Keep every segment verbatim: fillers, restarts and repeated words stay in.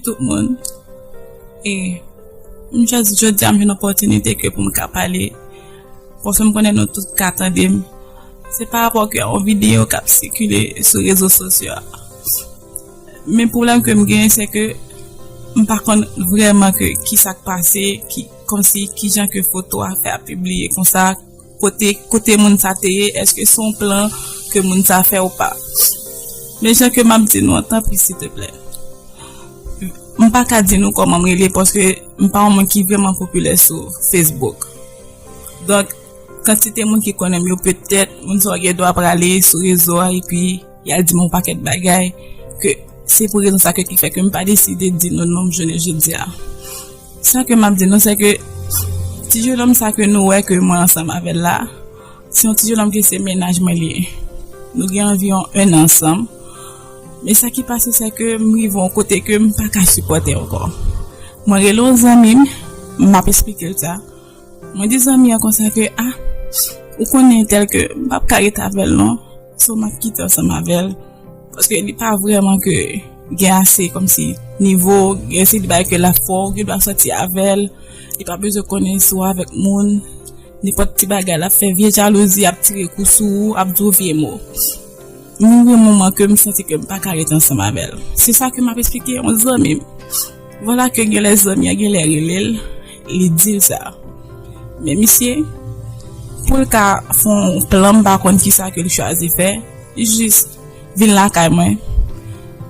Tout moun. E m jis jodi a m jwenn opòtinite ke pou m ka pale. Paske m konnen nou tout ka tande m. Se pa rapò ke yon videyo k ap sikile sou rezo sosyo a. Men pwoblèm ke m genyen, se ke m pa konn vrèman ke ki sa k pase, ki, kòmsi kijan ke foto a fè ap pibliye konsa, kote, kote moun sa te ye, èske se yon plan ke moun sa fè ou pa. Men jan ke m ap di nou an, tanpri, silteplè. M pa ka di nou kòman m rele, paske m pa yon moun ki vrèman popilè sou Facebook. Donk, kantite moun ki konnen m yo, petèt, moun sa yo gen dwa prale sou rezo a, epi y al di m yon pakèt bagay, ke se pou rezon sa ke ki fè ke m pa deside di nou non m jounen jodi a. Sa ke m ap di nou, se ke ti jenòm sa ke nou wè ke mwen ansanm avè l la, se yon ti jenòm ke se mennaj mwen li ye. Nou gen anviwon en an ansanm. Men sa ki pase, se ke m rive yon kote ke m pa ka sipòte ankò. Mwen rele yon zanmi m, m ap esplike l sa. Mwen di zanmi an konsa ke, ah, ou konnen entèl ke m p ap ka ret avè l non. So m ap kite ansanm avè l. Paske li pa vrèman ke gen ase kòmsi nivo, gen se li bagay ke l ap fè w, ou gen dwa sòti avè l. Li pa bezwen konnen si w avèk moun. Nenpòt ti bagay l ap fè, vye jalouzi, ap tire kou sou ou, ap di w vye mo. M rive moman ke m santi ke m pa ka ret ansanm avè l. Se sa ke m ap esplike yon zanmi m. Vwala ke genlè zanmi an genlè rele l, li di l sa. Men misye, pou l ka fè yon plan, m pa konn kisa ke l chwazi fè, li jis vin lakay mwen.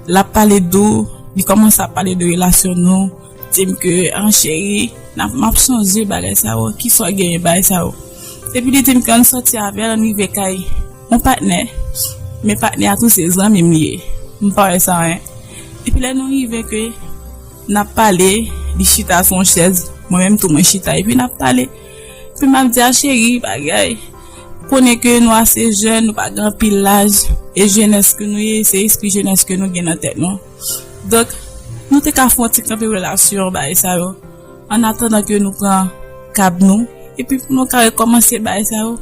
L ap pale dou, li kòmanse ap pale de relasyon nou, di m ke, an cheri, n ap, m ap chanje bagay sa yo, kisa w genyen bagay sa yo. Epi li di m ke ann sòti avè l, ann rive kay yon patnè, men patnè a tou se zanmi m li ye. M pa wè sa anyen. Epi lè nou rive ke n ap pale, li chita sou yon chèz, mwen menm tou mwen chita, epi n ap pale. Epi m ap di a cheri, bagay, konnen ke nou ase jèn, nou pa gen anpil laj, e jenès ke nou ye, se espri jenès ke nou gen nan tèt nou. Donk, nou te ka fè yon ti kanpe relasyon, bagay sa yo, annatandan ke nou pran kab nou, epi pou nou ka rekòmanse bagay sa yo.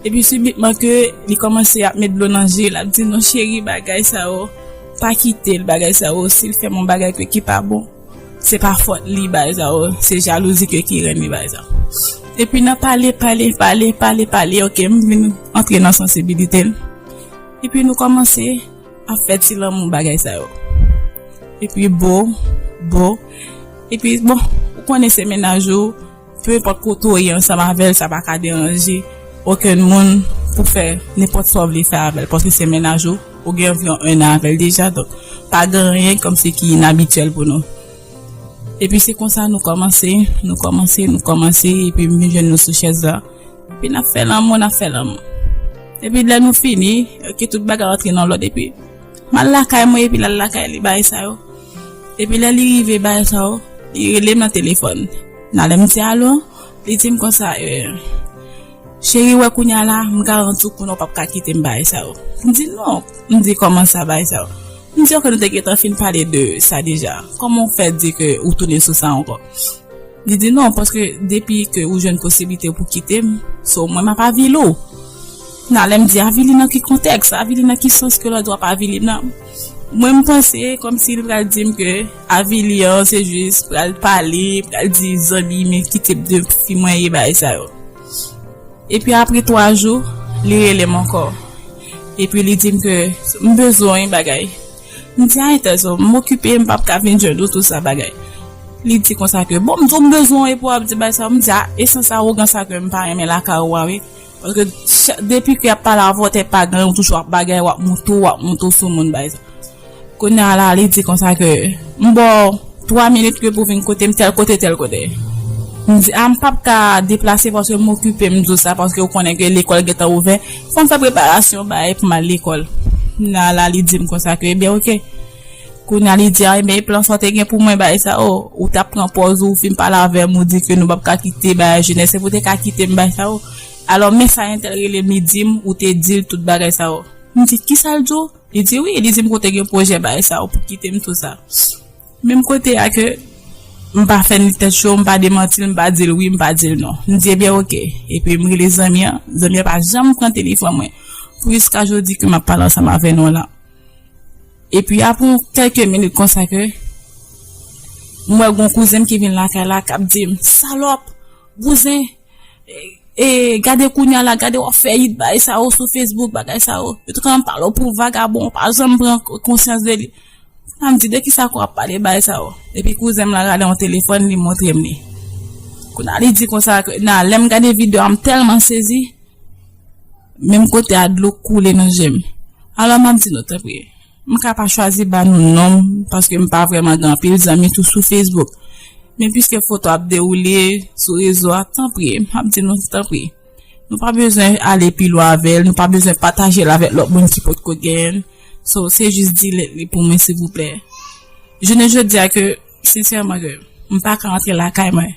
Epi sibitman ke li kòmanse ap met dlo nan je, l ap di, "Non, cheri, bagay sa yo, pa kite l, bagay sa yo, si l fè m yon bagay ke ki pa bon, se pa fòt li, bagay sa yo, se jalouzi ke ki rann li, bagay sa yo." Epi nan pale, pale, pale, pale, pale, oke, m vin antre nan sansibilite l. Epi nou kòmanse ap fè ti lanmou, bagay sa yo. Epi bo, bo. Epi bon, ou konnen se mennaj ou, pe enpòt kote w ye ansanm avè l, sa pa ka deranje okenn moun pou fè nenpòt sa w vle fè avè l, paske se mennaj ou, ou gen anviwon en an avè l deja, donk pa gen anyen kòmsi ki inabityèl pou nou. Epi se konsa nou kòmanse, nou kòmanse, nou kòmanse, epi m vin jwenn nou sou chèz la. Epi n ap fè lanmou, n ap fè lanmou. Epi lè nou fini, oke, tout bagay rantre nan lòd, epi m al lakay mwen, epi l al lakay li, bagay sa yo. Epi lè li rive, bagay sa yo, li rele m nan telefòn. Nan lè m di alo, li di m konsa, eh, cheri, wè kounye a la, m garanti w kounye a w p ap ka kite m, bagay sa yo. M di non, m di kòman sa, bagay sa yo. M di oke, nou te gentan fin pale de sa deja. Kòman w fè di ke ou tounen sou sa ankò? Li di non, paske depi ke ou jwenn posiblite pou kite m, so mwen m ap avili w. Nan lè m di avili nan ki kontèks, avili nan ki sans ke lòt w ap avili m nan? Mwen m panse kòmsi li pral di m ke avili an se jis pral pale, pral di zanmi, men ki tip de fi mwen ye, bagay sa yo. Epi apre twa jou, li rele m ankò. Epi li di m ke m bezwen yon bagay. M di a entèl so, m okipe, m p ap ka vin jwenn ou, tout sa bagay. Li di konsa ke, bon, m di w m bezwen w, epi w ap di bagay sa, m di a, e sans awogan sa ke m pa renmen lakay ou a, wi. Paske cha-, depi ke y ap pale avè w, tèt pa gen, ou toujou ap bagay, w ap moute w, w ap moute w sou moun, bagay sa. Kounye a la, li di konsa ke, m ba w twa minit ke pou vin kote m, tèl kote, tèl kote. M di, a, m p ap ka deplase paske m okipe, m di w sa, paske ou konnen ke lekòl gentan ouvè. Fò m fè preparasyon, bagay pou m al lekòl. Kounye a la, li di m konsa ke, ebyen, oke. Kounye a, li di, a, ebyen, e plan sa w te gen pou mwen, bagay sa yo, ou t ap pran pòz ou, ou fin pale avè m, ou di ke nou p ap ka kite, bagay, jenès, se pou te ka kite m, bagay sa yo. Alò, men sa entèl rele m, li di m, ou te di l tout bagay sa yo. M di, kisa l di w? Li di wi, li di m kote gen pwojè bagay sa yo pou kite m tout sa. Menm kote a ke m pa fè ni tèt cho, m pa demanti l, m pa di l wi, m pa di l non. M di ebyen oke. Epi m rele zanmi an, zanmi an pa janm pran telefòn mwen. Pou jiska jodi ke m ap pale ansanm avè nou la. Epi apre kèlke minit konsa ke M wè gon kouzen m ki vin lakay la k ap di m, "Salòp, bouzen, e, e, gade kounye a la, gade w ap fè it bagay sa yo sou Facebook, bagay sa yo. Yo te konn pale w pou vagabon, w pa janm pran konsyans de li." Kounye a m di, "De kisa ke w ap pale bagay sa yo?" Epi kouzen m la rale yon telefòn, li montre m li. Kounye a li di konsa ke, nan, lè m gade videyo a, m tèlman sezi, menm kote a dlo koule nan je m. Alò m ap di nou, tanpri, m ka pa chwazi ba nou non m, paske m pa vrèman gen anpil zanmi tou sou Facebook. Men piske foto ap dewoule sou rezo a, tanpri, m ap di nou, tanpri, nou pa bezwen ale pi lwen avè l, nou pa bezwen pataje l avèk lòt moun ki potko genyen l. So, se jis delete li pou mwen, silvouplè. Jounen jodi a ke, sensèman, ke m pa ka antre lakay mwen.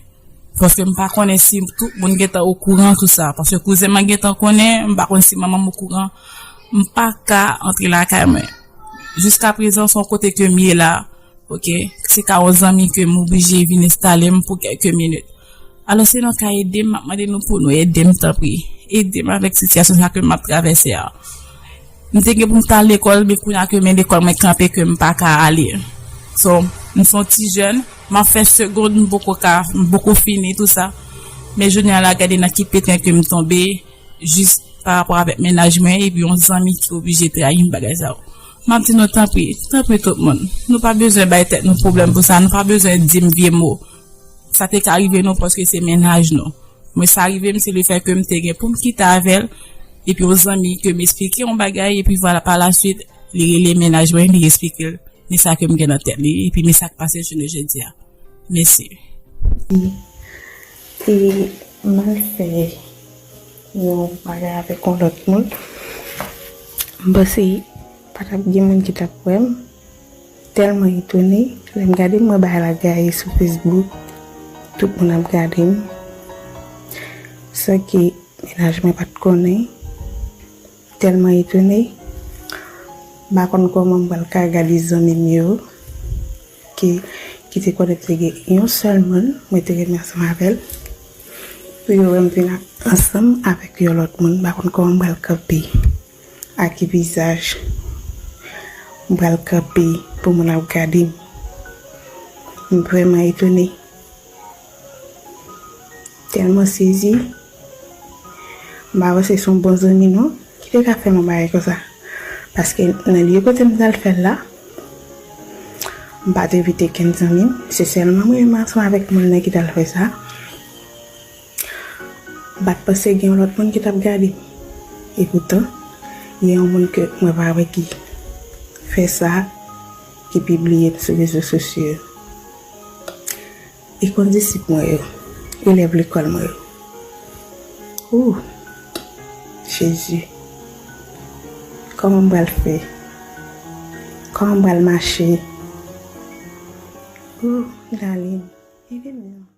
Paske m pa konnen si tout moun gentan okouran tou sa. Paske kouzen mwen gentan konnen, m pa konn si manman m okouran. M pa ka antre lakay mwen. Jiska prezan, se yon kote ke m ye la. Oke? Se ka yon zanmi ke m oblije vin enstale m pou kèlke minit. Alò, si nou ka ede m, m ap mande nou pou nou ede m, tanpri. Ede m avèk sitiyasyon sa ke m ap travèse a. M te gen pou m t al lekòl, men kounye a ke men lekòl mwen kanpe, ke m pa ka ale. So, m se yon ti jèn, m ap fè segond, m poko ka, m poko fini tou sa. Men jounen an la, gade nan ki petren ke m tonbe, jis pa rapò avèk mennaj mwen, epi yon zanmi ki oblije trayi m, bagay sa yo. M ap di nou, tanpri, tanpri tout moun. Nou pa bezwen bay tèt nou pwoblèm pou sa, nou pa bezwen di m vye mo. Sa te ka rive nou paske se mennaj nou. Mwen, sa rive m, se lefètke m te gen pou m kite avè l, epi yon zanmi ke m esplike yon bagay, epi vwala, pa la swit, li rele mennaj mwen, li esplike l, men sa ke m gen nan tèt li, epi men sa k pase jounen jodi a. Mèsi. E m al fè yon bagay avèk yon lòt moun. M panse pa t ap gen moun ki t ap wè m. Tèlman etone, lè m gade m wè bagay la gaye sou Facebook, tout moun ap gade m, san ke mennaj mwen pa t konnen. Tèlman etone, m pa konn kòman m pral ka gade zanmi m yo, ki, ki te konnen m te gen yon sèl moun mwen te renmen ansanm avè l, pou yo wè m vin ansanm avèk yon lòt moun, m pa konn kòman m pral kanpe. Ak ki vizaj m pral kanpe pou moun ap gade m. M vrèman etone. Tèlman sezi. M pa panse se yon bon zanmi non ki te ka fè m yon bagay konsa. Paske nan lye kote m t al fè l la, m pa t envite kenn zanmi m. Se sèlman mwen menm ansanm avèk moun nan ki t al fè sa. M pa t panse gen yon lòt moun ki t ap gade m. Epoutan, gen yon moun ke mwen pa wè ki fè sa, ki pibliye m sou rezo sosyo yo. E kondisip mwen yo, elèv lekòl mwen yo. Ooh, Jezi. Kòman m pral fè? Kòman m pral mache? Ooh, Dalin, ede m non.